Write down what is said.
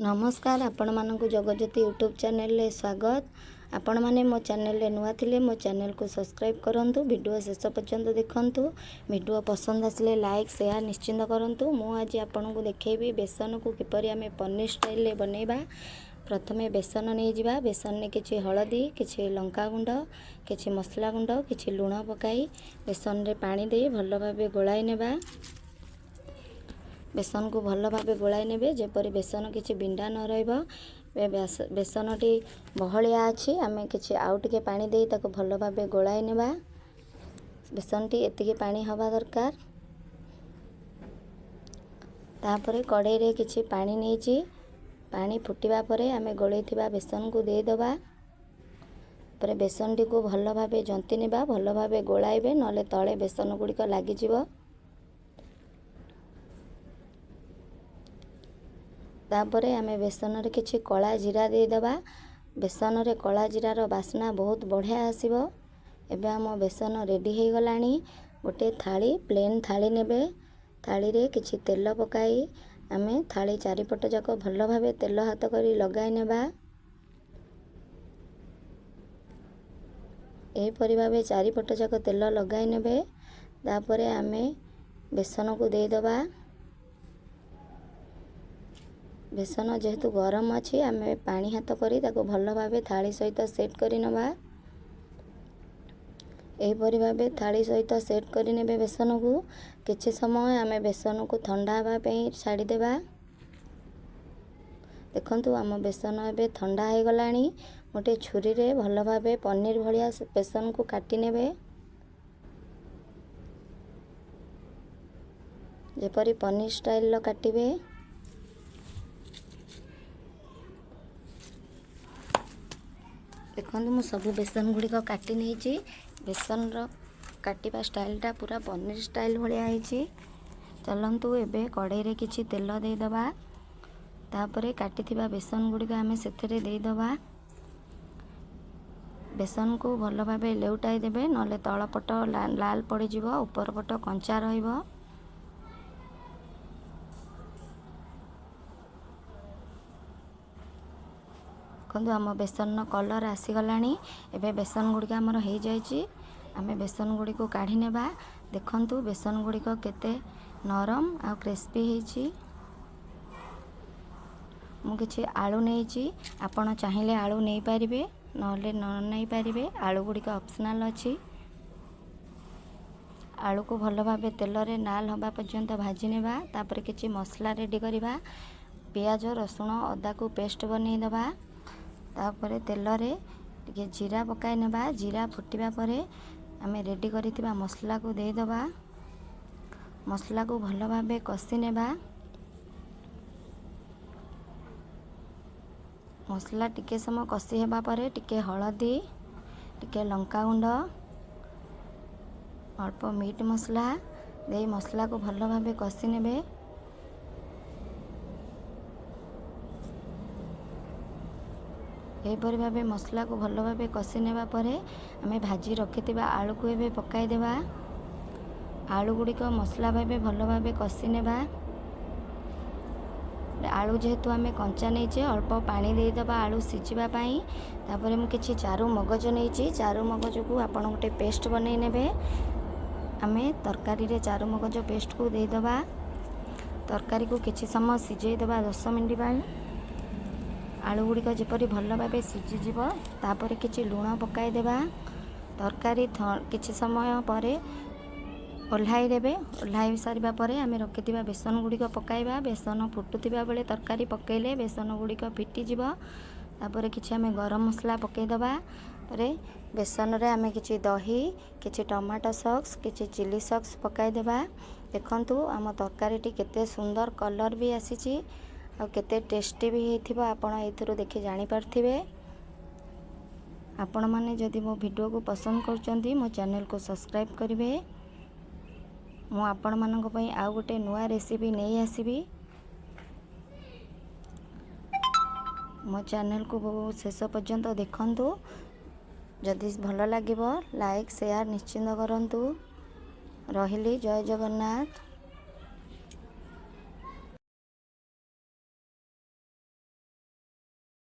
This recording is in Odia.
ନମସ୍କାର, ଆପଣମାନଙ୍କୁ ଜଗଜ୍ୟୋତି ୟୁଟ୍ୟୁବ୍ ଚ୍ୟାନେଲରେ ସ୍ୱାଗତ। ଆପଣମାନେ ମୋ ଚ୍ୟାନେଲରେ ନୂଆ ଥିଲେ ମୋ ଚ୍ୟାନେଲକୁ ସବସ୍କ୍ରାଇବ୍ କରନ୍ତୁ, ଭିଡ଼ିଓ ଶେଷ ପର୍ଯ୍ୟନ୍ତ ଦେଖନ୍ତୁ। ଭିଡ଼ିଓ ପସନ୍ଦ ଆସିଲେ ଲାଇକ୍, ସେୟାର ନିଶ୍ଚିତ କରନ୍ତୁ। ମୁଁ ଆଜି ଆପଣଙ୍କୁ ଦେଖେଇବି ବେସନକୁ କିପରି ଆମେ ପନିର ଷ୍ଟାଇଲରେ ବନେଇବା। ପ୍ରଥମେ ବେସନ ନେଇଯିବା। ବେସନରେ କିଛି ହଳଦୀ, କିଛି ଲଙ୍କା ଗୁଣ୍ଡ, କିଛି ମସଲା ଗୁଣ୍ଡ, କିଛି ଲୁଣ ପକାଇ ବେସନରେ ପାଣି ଦେଇ ଭଲ ଭାବେ ଗୋଳାଇ ନେବା। ବେସନକୁ ଭଲ ଭାବେ ଗୋଳାଇ ନେବେ, ଯେପରି ବେସନ କିଛି ବିଣ୍ଡା ନ ରହିବ। ବେସନଟି ବହଳିଆ ଅଛି, ଆମେ କିଛି ଆଉ ଟିକେ ପାଣି ଦେଇ ତାକୁ ଭଲ ଭାବେ ଗୋଳାଇ ନେବା। ବେସନଟି ଏତିକି ପାଣି ହେବା ଦରକାର। ତାପରେ କଡ଼େଇରେ କିଛି ପାଣି ନେଇଛି। ପାଣି ଫୁଟିବା ପରେ ଆମେ ଗୋଳେଇଥିବା ବେସନକୁ ଦେଇଦେବା। ତାପରେ ବେସନଟିକୁ ଭଲ ଭାବେ ଜନ୍ତି ନେବା, ଭଲ ଭାବେ ଗୋଳାଇବେ, ନହେଲେ ତଳେ ବେସନ ଗୁଡ଼ିକ ଲାଗିଯିବ। ତାପରେ ଆମେ ବେସନରେ କିଛି କଳା ଜିରା ଦେଇଦେବା। ବେସନରେ କଳା ଜିରାର ବାସ୍ନା ବହୁତ ବଢ଼ିଆ ଆସିବ। ଏବେ ଆମ ବେସନ ରେଡ଼ି ହେଇଗଲାଣି। ଗୋଟେ ଥାଳି, ପ୍ଲେନ୍ ଥାଳି ନେବେ। ଥାଳିରେ କିଛି ତେଲ ପକାଇ ଆମେ ଥାଳି ଚାରିପଟ ଯାକ ଭଲ ଭାବେ ତେଲ ହାତ କରି ଲଗାଇ ନେବା। ଏହିପରି ଭାବେ ଚାରିପଟ ଯାକ ତେଲ ଲଗାଇ ନେବେ। ତାପରେ ଆମେ ବେସନକୁ ଦେଇଦେବା। ବେସନ ଯେହେତୁ ଗରମ ଅଛି, ଆମେ ପାଣି ହାତ କରି ତାକୁ ଭଲ ଭାବେ ଥାଳି ସହିତ ସେଟ୍ କରି ନେବା। ଏହିପରି ଭାବେ ଥାଳି ସହିତ ସେଟ୍ କରିନେବେ ବେସନକୁ। କିଛି ସମୟ ଆମେ ବେସନକୁ ଥଣ୍ଡା ହେବା ପାଇଁ ଛାଡ଼ିଦେବା। ଦେଖନ୍ତୁ, ଆମ ବେସନ ଏବେ ଥଣ୍ଡା ହେଇଗଲାଣି। ଗୋଟେ ଛୁରୀରେ ଭଲ ଭାବେ ପନିର ଭଳିଆ ବେସନକୁ କାଟି ନେବେ, ଯେପରି ପନିର ଷ୍ଟାଇଲର କାଟିବେ। ଦେଖନ୍ତୁ, ମୁଁ ସବୁ ବେସନ ଗୁଡ଼ିକ କାଟି ନେଇଛି। ବେସନର କାଟିବା ଷ୍ଟାଇଲଟା ପୁରା ପନିର ଷ୍ଟାଇଲ ଭଳିଆ ହେଇଛି। ଚାଲନ୍ତୁ, ଏବେ କଡ଼େଇରେ କିଛି ତେଲ ଦେଇଦେବା। ତାପରେ କାଟିଥିବା ବେସନ ଗୁଡ଼ିକ ଆମେ ସେଥିରେ ଦେଇଦେବା। ବେସନକୁ ଭଲ ଭାବେ ଲେଉଟାଇ ଦେବେ, ନହେଲେ ତଳ ପଟ ଲାଲ ପଡ଼ିଯିବ, ଉପର ପଟ କଞ୍ଚା ରହିବ। ଦେଖନ୍ତୁ, ଆମ ବେସନର କଲର୍ ଆସିଗଲାଣି। ଏବେ ବେସନ ଗୁଡ଼ିକ ଆମର ହେଇଯାଇଛି। ଆମେ ବେସନ ଗୁଡ଼ିକୁ କାଢ଼ି ନେବା। ଦେଖନ୍ତୁ, ବେସନ ଗୁଡ଼ିକ କେତେ ନରମ ଆଉ କ୍ରିସ୍ପି ହେଇଛି। ମୁଁ କିଛି ଆଳୁ ନେଇଛି। ଆପଣ ଚାହିଁଲେ ଆଳୁ ନେଇପାରିବେ, ନହେଲେ ନ ନେଇପାରିବେ। ଆଳୁ ଗୁଡ଼ିକ ଅପସନାଲ୍ ଅଛି। ଆଳୁକୁ ଭଲ ଭାବେ ତେଲରେ ନାଲ ହେବା ପର୍ଯ୍ୟନ୍ତ ଭାଜି ନେବା। ତାପରେ କିଛି ମସଲା ରେଡ଼ି କରିବା। ପିଆଜ, ରସୁଣ, ଅଦାକୁ ପେଷ୍ଟ ବନେଇଦେବା। ତାପରେ ତେଲରେ ଟିକେ ଜିରା ପକାଇ ନେବା। ଜିରା ଫୁଟିବା ପରେ ଆମେ ରେଡ଼ି କରିଥିବା ମସଲାକୁ ଦେଇଦେବା। ମସଲାକୁ ଭଲ ଭାବେ କଷି ନେବା। ମସଲା ଟିକେ ସମୟ କଷି ହେବା ପରେ ଟିକେ ହଳଦୀ, ଟିକେ ଲଙ୍କାଗୁଣ୍ଡ, ଅଳ୍ପ ମିଟ୍ ମସଲା ଦେଇ ମସଲାକୁ ଭଲ ଭାବେ କଷି ନେବେ। ଏହିପରି ଭାବେ ମସଲାକୁ ଭଲ ଭାବେ କଷି ନେବା ପରେ ଆମେ ଭାଜି ରଖିଥିବା ଆଳୁକୁ ଏବେ ପକାଇଦେବା। ଆଳୁ ଗୁଡ଼ିକ ମସଲା ଭାବେ ଭଲ ଭାବେ କଷି ନେବା। ଆଳୁ ଯେହେତୁ ଆମେ କଞ୍ଚା ନେଇଛେ, ଅଳ୍ପ ପାଣି ଦେଇଦେବା ଆଳୁ ସିଝିବା ପାଇଁ। ତାପରେ ମୁଁ କିଛି ଚାରୁ ମଗଜ ନେଇଛି। ଚାରୁ ମଗଜକୁ ଆପଣ ଗୋଟେ ପେଷ୍ଟ ବନେଇ ନେବେ। ଆମେ ତରକାରୀରେ ଚାରୁ ମଗଜ ପେଷ୍ଟକୁ ଦେଇଦେବା। ତରକାରୀକୁ କିଛି ସମୟ ସିଝେଇ ଦେବା 10 ମିନିଟ୍ ପାଇଁ, ଆଳୁ ଗୁଡ଼ିକ ଯେପରି ଭଲ ଭାବେ ସିଝିଯିବ। ତାପରେ କିଛି ଲୁଣ ପକାଇଦେବା। ତରକାରୀ କିଛି ସମୟ ପରେ ଓହ୍ଲାଇ ଦେବେ। ଓହ୍ଲାଇ ସାରିବା ପରେ ଆମେ ରଖିଥିବା ବେସନ ଗୁଡ଼ିକ ପକାଇବା। ବେସନ ଫୁଟୁଥିବା ବେଳେ ତରକାରୀ ପକାଇଲେ ବେସନ ଗୁଡ଼ିକ ଫିଟିଯିବ। ତାପରେ କିଛି ଆମେ ଗରମ ମସଲା ପକାଇଦେବା। ପରେ ବେସନରେ ଆମେ କିଛି ଦହି, କିଛି ଟମାଟୋ ସକ୍ସ, କିଛି ଚିଲି ସକ୍ସ ପକାଇଦେବା। ଦେଖନ୍ତୁ, ଆମ ତରକାରୀଟି କେତେ ସୁନ୍ଦର କଲର୍ ବି ଆସିଛି ଆଉ କେତେ ଟେଷ୍ଟି ବି ହେଇଥିବ, ଆପଣ ଏଇଥିରୁ ଦେଖି ଜାଣିପାରୁଥିବେ। ଆପଣମାନେ ଯଦି ମୋ ଭିଡ଼ିଓକୁ ପସନ୍ଦ କରୁଛନ୍ତି, ମୋ ଚ୍ୟାନେଲକୁ ସବସ୍କ୍ରାଇବ୍ କରିବେ। ମୁଁ ଆପଣମାନଙ୍କ ପାଇଁ ଆଉ ଗୋଟେ ନୂଆ ରେସିପି ନେଇ ଆସିବି। ମୋ ଚ୍ୟାନେଲକୁ ଶେଷ ପର୍ଯ୍ୟନ୍ତ ଦେଖନ୍ତୁ। ଯଦି ଭଲ ଲାଗିବ, ଲାଇକ୍, ସେୟାର ନିଶ୍ଚିତ କରନ୍ତୁ। ରହିଲି, ଜୟ ଜଗନ୍ନାଥ।